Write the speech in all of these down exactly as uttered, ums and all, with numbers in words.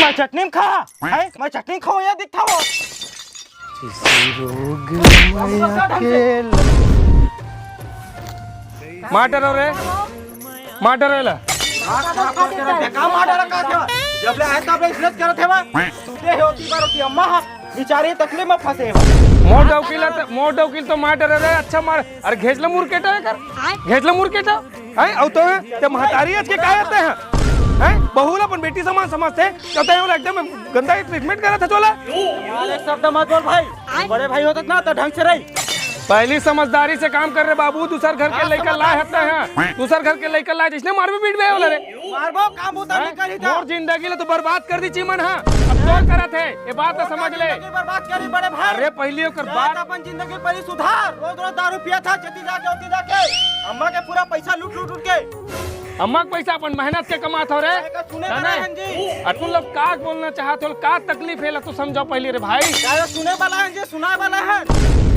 मैं चटनी में खा, है? मैं चटनी खाऊं या दिखाओ? किसी रोग में अकेला। मार डरो रे, मार डरो एला। का मार डरा का थे? जब ले आए तब ले इसने करत हे बा। सुते हे ओती बार ओती अम्मा हा, बेचारी तकलीफ में फंसे हे बा। मोर डौकी ला त-, मोर डौकी ल तो मार डरे रे, अच्छा मार। अरे घेच ले मुरकेटा एकर, घेच ले मुरकेटा। हैं? अउ तो हैं? ते महतारी अच के का आते हैं? हैं? बहू ला अपन बेटी समान समझते, तो ते ओला एकदम गंदा ही ट्रीटमेंट करत हे तोला। अरे शब्द मत बोल भाई, बड़े भाई होते ना तो ढंग से रही। पहली समझदारी से काम कर रे बाबू, दूसर घर के हाँ, लइका समझदारी लाए हते हैं, दूसर घर के लइका लाए, जइसने मारबे पीटबे ओला रे। मारबो, काम बूता हैं? नहीं करी था। मोर जिंदगी ला तो बर्बाद कर दी चीमन हा। अब तोर करत हे, ये बात तो समझ ले। जिंदगी बर्बाद करी बड़े भाई। अरे पहली ओकर बात। अपन जिंदगी पहली सुधार। रोज रोज दारू पिया था, चती जाके, उती जाके। अम्मा के पूरा पैसा लूट, लूट, लूट के। अम्मा के पैसा अपन मेहनत के कमात हो रे। का सुने जाने? बड़ा हन जी। अ तुम लोग का बोलना चाहत हो, का तकलीफ हे ला तू समझाओ पहली रे भाई। का सुने वाला है जी, सुनाए वाला है।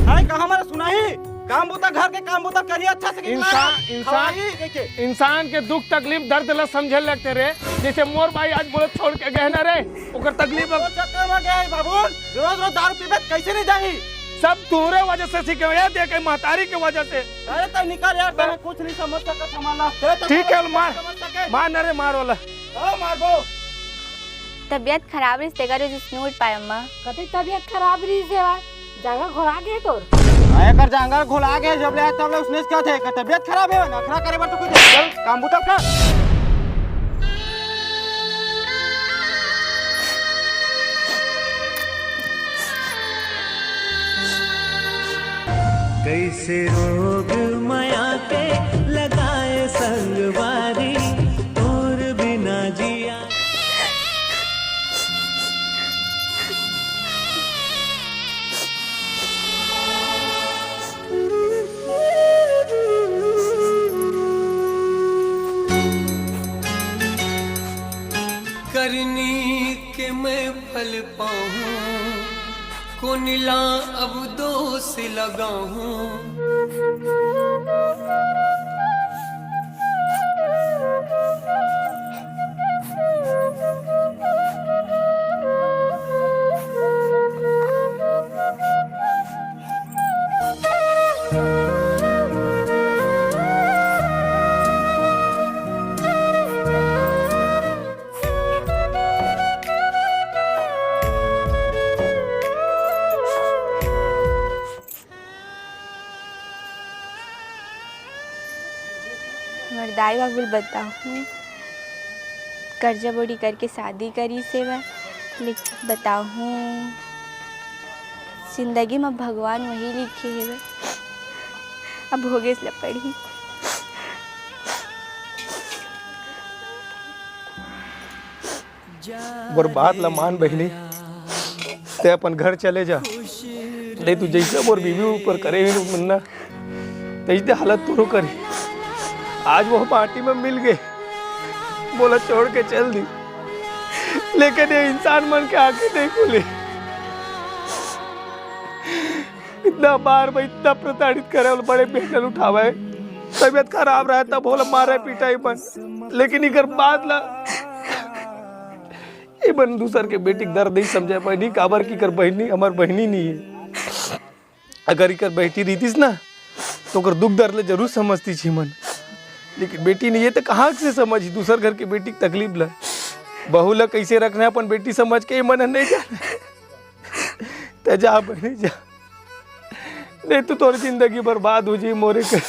अरे कहाँ हमारा सुनाही? काम बूता, घर के काम बूता करिए अच्छा से कि इंसान, ना? इंसान, हवाई के, के। इंसान के दुख तकलीफ दर्द ला समझे लगते रे। जैसे मोर भाई आज बोले छोड़ के गए ना रे, ओकर तकलीफ अब चक्कर में गए बाबू, रोज रोज दारू पीबे त कैसे नहीं जाही? सब तोरे वजह से सीखे, ये देख, महतारी के वजह से। अरे तो निकल यार, तने कुछ नहीं समझ सकत हमारा। ठीक है, मार, मार ना रे, मार वाला। ओ मारबो। तबियत खराब रहिस, तेकर वजह से नइ उठ पाए, अम्मा। कतेक तबियत खराब रहिस हे? जांगर घोला गे तोर? हाँ, एकर जांगर घोला गे, जब ले आए तब ले उसने से कहत हे, एकर तबियत खराब हे, नखरा करे बर तो कुछ चल, काम बूता कर। कैसे रोग मया के लगाए संगवारी, तोर बिना जिया। करनी के मैं फल पाहूं, कोन ला अब दोष लगाहूं। हमर दाई बाबू ल बताहूँ, कर्जा बोड़ी करके शादी करिस हेवय, लेकिन बताहूँ, जिंदगी म भगवान वही लिखे हेवय, अब भोगेच ल पड़ही। मोर बात ल मान बहिनी, ते अपन घर चले जा, नहीं तो जैसे मोर बीबी ऊपर करे हे मन्ना, तैसे हालत तोरो करे। आज वो माटी में मिल गे, मोला छोड़ के चल दी, लेकिन ये इंसान मन के आंखें नहीं खुली। इतना बार मैं इतना प्रताड़ित करे अउ बड़े बेहन ल उठावे, तबियत खराब रहे तब ओला मारे पिटाई मन, लेकिन इकर बाद ला ये मन दूसर के बेटी के दर्द नहीं समझे बहिनी, काबर कि कर बहिनी हमर बहिनी नहीं हे। अगर इकर बेटी रहितिस ना, तो ओकर दुख दर्द ले जरूर समझतिस ही मन, लेकिन बेटी नहीं हे, तो कहाँ से समझही दूसर घर के बेटी के तकलीफ ला? बहू ला कैसे रखना हे अपन बेटी समझ के, ये मन नहीं जाने। ते जा बहिनी जा, नहीं तो तोर जिंदगी बर्बाद हो जाही मोरे के।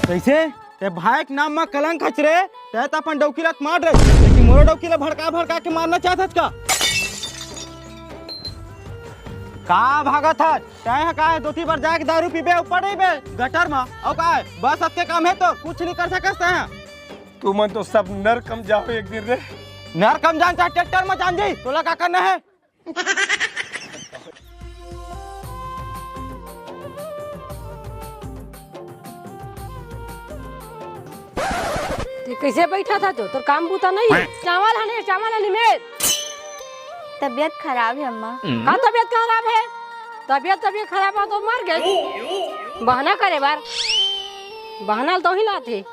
कैसे? ते भाई के नाम म कलंक हच रे, ते त अपन डौकी ल त मार रे, लेकिन मोरो डौकी ल भड़का भड़का के मारना चाहत हच का? का भागत हच? तैं ह का हे, धोती बर जाके दारू पीबे, ऊपर रहिबे गटर म। अउ का हे, बस अतके काम हे तोर, कुछ नहीं कर सकस तैं ह। तुमन तो सब नरक म जाहू एक दिन रे। नरक म जान चाहे ट्रैक्टर म जान जी, तोला का करना हे? ते कैसे बैठा था तो? तोर काम बूता नहीं हे? चावल हने, चावल हने में। तबियत खराब हे अम्मा। का तबियत खराब हे? तबियत, तबियत खराब हे तो मर गे। बहाना करे बर, बहाना तो ही लाथे।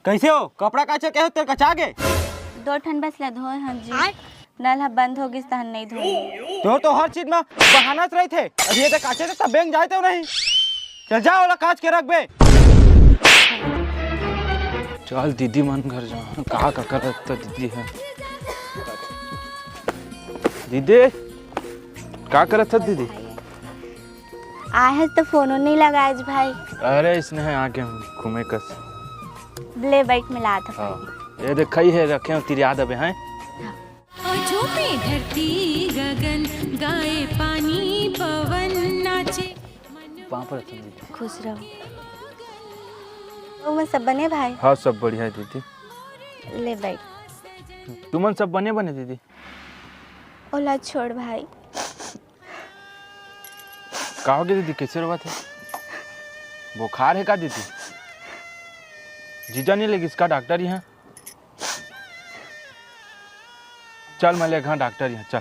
कैसे हो? कपड़ा काचे के हो, तेल कचा गे? दो ठन बस ला धोए हन जी। नल ह बंद हो गिस तहन नहीं धोए। तो, तो हर चीज में बहाना रहिथे। अब ये तो काचे तो बेंग जाए तो नहीं। चल जा, ओला काच के रख बे। चल दीदी मन घर जा। का, का करत त दीदी है? दीदी, का करत ह दीदी? आहे तो फोनो नहीं लगाएज भाई। अरे इसने है आके घूमे कस। ले बैठ मिला था। हाँ। ये देख, खई है, रखे हो, तेरी याद अबे हैं। और झूमे धरती गगन, गाए पानी पवन नाचे। पाँव पर रखो दीदी। खुश रहो। वो में सब बने भाई? हाँ, सब बढ़िया है दीदी। ले बैठ। तुमन सब बने बने दीदी? ओला छोड़ भाई। का हो गया दीदी, कैसे रोवत है? बुखार है का दीदी? जीजा नहीं लेगिस का डॉक्टर यहाँ? चल मैं लेगा डॉक्टर यहाँ, चल।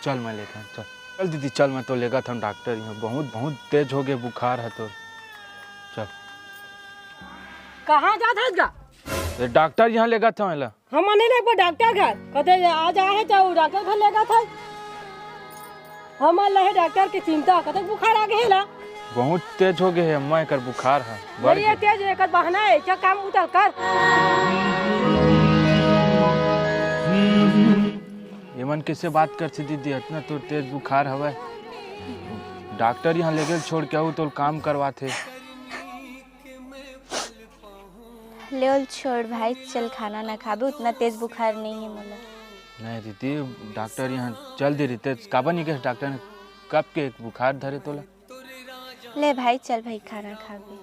चल मैं लेगा, चल। चल दीदी, चल मैं तो लेगा था डॉक्टर यहाँ। बहुत, बहुत तेज हो गए बुखार है तो। चल। कहाँ जात हस गा? ये डॉक्टर यहाँ लेगा था एला। हम नहीं लेगबो डॉक्टर घर, कते आज आए हैं तो डॉक्टर घर लेगा था। हमन लहे डॉक्टर के चिंता, कते बुखार आ गए ला। बहुत तेज हो गए है अम्मा, एकर बुखार है, बढ़ नहीं, ये गए। तेज एकर बहाना है, क्या काम उतर कर। ये मन कैसे बात करथे दीदी, इतना तो तेज बुखार हवय। डॉक्टर यहाँ लेगे छोड़ के आऊ तो काम करवाथे। ले ओल छोड़ भाई, चल खाना ना खाबे, उतना तेज बुखार नहीं है मोला। नहीं दीदी, डॉक्टर यहाँ चल दे रही, तेज काबर नहीं गए डॉक्टर ने, कब के बुखार धरे तोला। ले भाई, चल भाई खाना खाबे।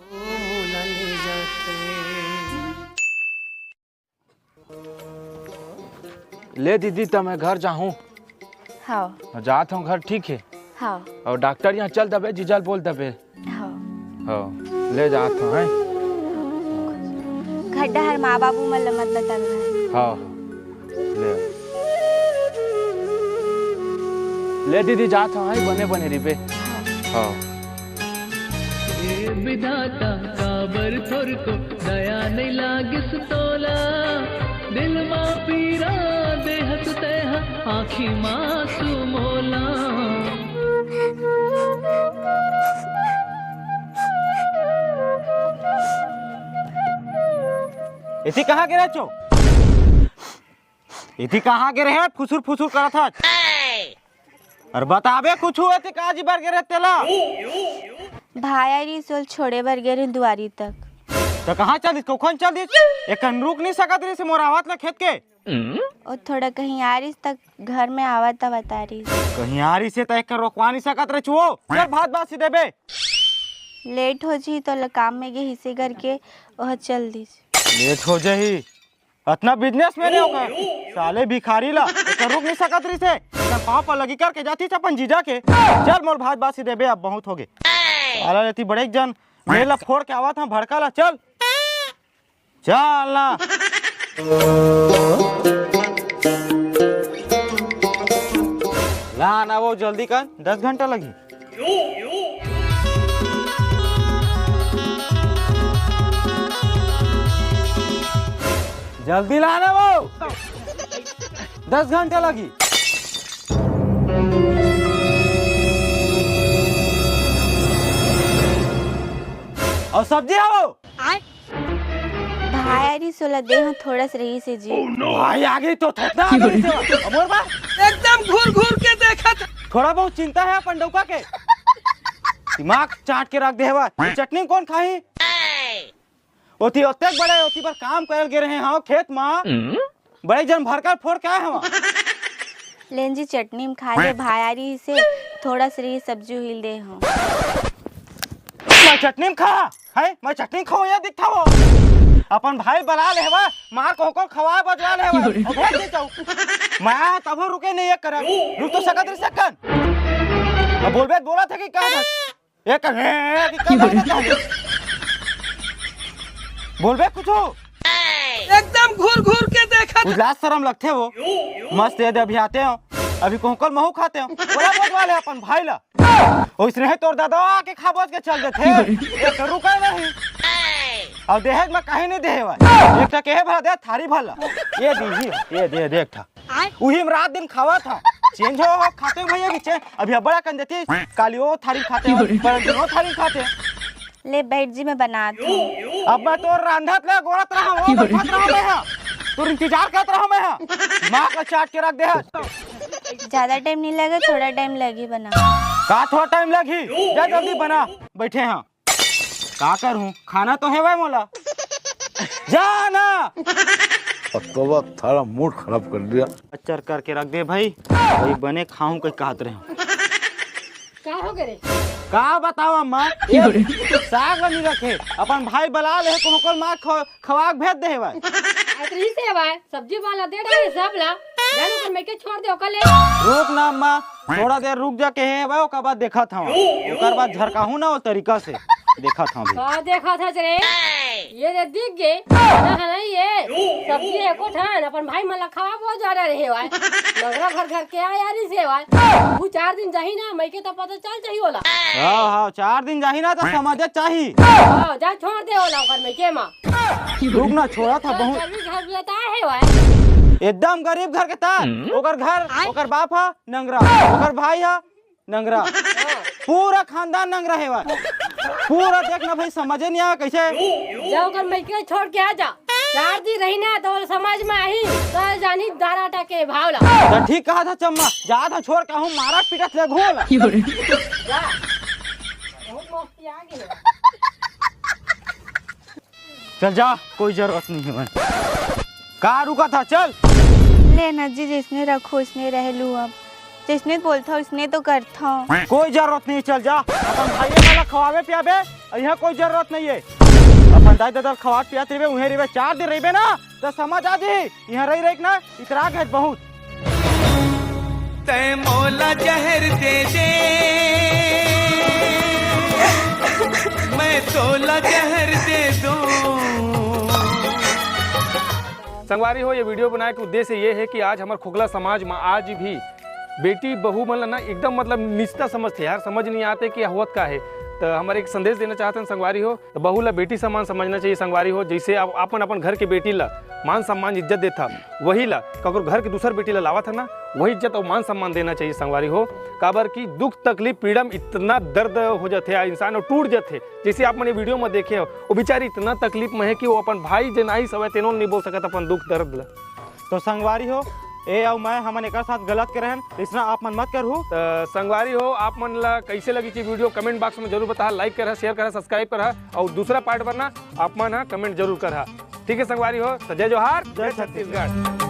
ले दीदी, त मैं घर जाहूँ। हाँ। जात हूँ घर, ठीक है। हाँ। और डॉक्टर यहाँ चल दबे, जीजल बोल दबे। हाँ। हाँ, ले जात हूँ, हैं? घर डहर माँ बाबू मन ल मत बताबे भाई। हाँ, हाँ। ले। ले दीदी, जात हूँ, हैं? बने बने रिबे। हाँ। हे विधाता, काबर थोरको दया नइ लागिस तोला। दिल मा पीरा देहस तेहा, आँखी मा आँसू मोला। एती कहाँ गे रहे छो? एती कहाँ गे रहे? फुसुर फुसुर करत हस। अरे बताबे कुछु, एती का जी बर गे रहे तेला? भाई आय रिहिस, ओला छोड़े बर गे रहे दुआरी तक। त कहाँ चल दिस? कखन चल दिस? एकन रुक नहीं सकत रहिस मोर आवत ला खेत के। ओ थोड़ा कहीं आय रिहिस त घर में आवत आवत आय रिहिस। कहीं आय रिहिस त एकन रोकवा नहीं सकत रहे छुओ। चल भात बासी देबे। लेट हो जी तो ल काम में गे हिसे करके ओह चल दिस। लेट हो जाही। अतना बिजनेसमैन हे ओकर। साले भिखारी ला, एकर रुक नहीं सकत रहिसे। एकर पाँव पर लगी करके जातिस अपन जीजा के। चल मोर भात बासी देबे, अब बहुत होगे। साला लेती बड़े एक जन मेला फोड़ के आवत हूँ भड़का ला, चल। चल ना। ला ना वो जल्दी कर, दस घंटा लगी। जल्दी लाना वो, दस घंटा लगी। और सब्जी हो। भाई, अरे सोला देह थोड़ा सा रही से जी। भाई, आगे तो थकना आ गई से। अमर बा। एकदम घूर घूर के देखत। थोड़ा बहुत चिंता है अपन डौका के। दिमाग चाट के रख दे हवा। चटनी कौन खाही? ओती ओतेक बड़े ओती पर काम करल गे रहे हव खेत मा। बड़े जन भरकर फोड़ के आए हव। लेन जी, चटनी में खा ले, भाई आ रही से, थोड़ा सा रही सब्जी हिल दे हव। मैं चटनी में खा, है? मैं चटनी खाऊं या दिखा वो? अपन भाई बला ले हवा, मार कोहकोल खवा बजवा ले हवा, अउ भेज दे जाऊ। मैं तभो रुके नहीं एक करन, रुक तो सकत रही सकन। अब बोलबे त बोलत हे कि का? एक कर, हे, हे, कि का बात हे? बोलबे कुछ हो? एकदम घूर घूर के देखत। कुछ लाज शरम लगथे वो। मस्त ये दे अभी आते हो, अभी कोहकोल महू खाते हो। बोला बजवा ले अपन भाई ला। ओइसने हे तोर दादा आके खा बज के चल देथे। एक रुका नहीं। अउ देहे में कहीं नहीं देहे भाई। एक ठा केहे भला दे, थारी भला। ये दी ही, ये दे, दे एक ठा। उही में रात दिन खावत हा। चेंज हो, हो, खाते हो भैया कि चेंज। अभी अब्बड़ अकन देती, काली ओ थारी खाते हो, पर दिन ओ थारी खाते हो। ले बैठ जी, मैं बनात हूँ। अब मैं तोर रांधत ले गोरत रहा हूँ, बैठत रहा मैं हा। तोर इंतजार करत रहा मैं हा। दिमाग ला चाट के रख दे हा। ज्यादा टाइम नहीं लगे, थोड़ा टाइम लगी बना। का थोड़ा टाइम लगी? जा जल्दी बना, बैठे हा। का करूँ, खाना तो हे भाई मोला। जा ना। तोबा, थारा मूड खराब कर दिया। अचर करके रख दे भाई, वही बने खाऊं कहीं कहत रहे। का हो गे रे? का बताओ अम्मा, ये साग ला नहीं रखे, अपन भाई बला ले, कोनो कोल मार ख-, खवा के भेज दे हे भाई। अतरी से भाई, सब्जी वाला दे डाले सब ला, जाने कर मैं के छोड़ दे ओकर ले। रुक ना अम्मा, थोड़ा देर रुक जा के हे भाई, ओकर बाद देखत हूँ, ओकर बाद झरकाहूँ ना वो तरीका से। देखत हूँ अभी। का देखत हस रे? ये रे दिख गे। ना है ना ये। सब्जी एको ठन अपन भाई मन ला खवा बहुत ज्यादा रहे वाय। नगरा घर घर के आया नहीं से वाय। वो चार दिन जाही ना, मइके तो पता चल जाही ओला। हाँ, हाँ, चार दिन जाही ना तो समझे चाही। हाँ, जा छोड़ दे ओला ओकर मइके मा। रुक ना, छोड़ा था बहुत। गरीब घर में ता है वाय। एकदम गरीब घर के ता। ओकर घर, ओकर बाप हा नंगरा, ओकर भाई हा नंगरा। पूरा खानदान नंगरा हे भाई। पूरा देख ना भाई, समझे नहीं आवे कैसे। जा ओकर मइके छोड़ के आ जा। चार दिन रही ना तो समझ में आही। तो जानी दारा टाके भाव ला। तो ठीक कहा था चम्मा, जा था छोड़ के हूँ, मारा पीटत ले घोल। जा। बहुत मस्ती आ गई। चल जा, कोई जरूरत नहीं है भाई। का रुका था, चल। ले ना जी, जैसने रखो, उसने रह लू अब। जैसने बोलता हूँ, उसने तो करता हूँ। कोई जरूरत नहीं, चल जा। अपन भाई वाला खवावे पियाबे, यहाँ कोई जरूरत नहीं है। अपन दाई दादा खवात पियात रहिबे, उहें रहिबे, चार दिन रहिबे ना, तो समझ आ जी। यहाँ रही रही ना, इतरा गए बहुत। तै मोला जहर दे दे, मैं तोला जहर दे दूं। संगवारी हो, ये वीडियो बनाए के उद्देश्य ये है कि आज हमर खोखला समाज में आज भी बेटी बहू मन ला ना एकदम मतलब निचता समझते यार, समझ नहीं आते कि होवत का है। तो हमर एक संदेश देना चाहते हैं संगवारी हो, तो बहू ला बेटी समान समझना चाहिए संगवारी हो। जैसे आप अपन अपन घर के बेटी ला मान सम्मान इज्जत देथा, वही ला ककरो घर के दूसर बेटी ला लावत है ना, वही इज्जत और मान सम्मान देना चाहिए संगवारी हो। काबर कि दुख तकलीफ पीड़ा में इतना दर्द हो जाथे, आ इंसान टूट जाथे। जैसे आप मन ये वीडियो में देखे हो, वो बेचारी इतना तकलीफ में है कि वो अपन भाई जे नाई सवय तेनो नहीं बोल सकत अपन दुख दर्द ला। तो संगवारी हो, ए अउ मैं हमन एकर साथ गलत करे हन, इसना आप मन मत करहु। त संगवारी हो, आप मन ला कैसे लगी थी वीडियो, कमेंट बॉक्स में जरूर बताहा, लाइक करहा, शेयर करहा, सब्सक्राइब करहा, और दूसरा पार्ट बर ना आप मन हा कमेंट जरूर करहा। ठीक है संगवारी हो, तो जय जोहार, जय जय छत्तीसगढ़।